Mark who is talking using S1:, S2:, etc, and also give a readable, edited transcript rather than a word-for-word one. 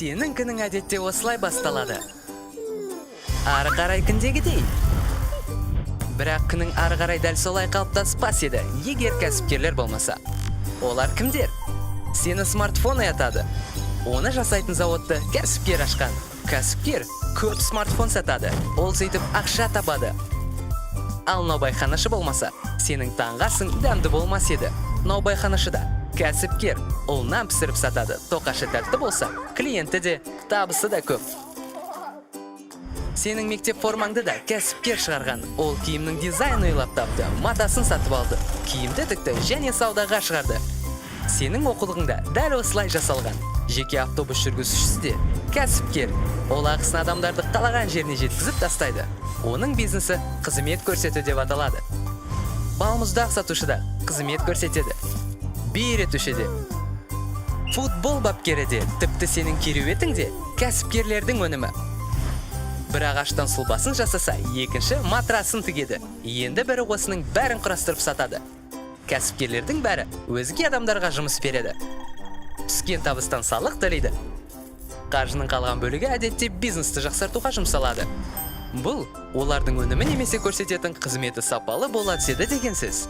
S1: Сенің күнің әдетте осылай басталады. Ары қарай күндегідей. Бірақ күнің ары қарай дәл солай қалыптаспас еді, егер кәсіпкерлер болмаса. Олар кімдер? Сені смартфон оятады. Оны жасайтын зауытты кәсіпкер ашқан. Кәсіпкер көп смартфон сатады. Ол сөйтіп ақша табады. Ал наубайханашы болмаса, сенің таңғы асың дәмді болмас еді. Наубайханашы да кәсіпкер. Ол нан пісіріп сатады. Тоқашы тәтті болса, клиенті де, табысы да көп. Сенің мектеп формаңды да кәсіпкер шығарған. Ол киімнің дизайнын ойлап тапты, матасын сатып алды, киімді тікті және саудаға шығарды. Сенің оқулығың да дәл осылай жасалған. Жеке автобус жүргізушісі де кәсіпкер. Ол ақысын адамдарды қалаған жеріне жеткізіп тастайды. Оның бизнесі қызмет көрсету деп аталады. Балмұздақ сатушы да қызмет көрсетеді. Би үйретуші де, футбол бапкері де, тіпті сенің кереуетің де кәсіпкерлердің өнімі. Бір ағаштан сұлбасын жасаса, екінші матрасын тігеді. Енді бірі осының бәрін құрастырып сатады. Кәсіпкерлердің бәрі өзге адамдарға жұмыс береді. Түскен табыстан салық төлейді. Қаржының қалған бөлігі әдетте бизнесті жақсартуға жұмсалады. Бұл олардың өнімі немесе көрсететін қызметі сапалы бола түседі деген сөз.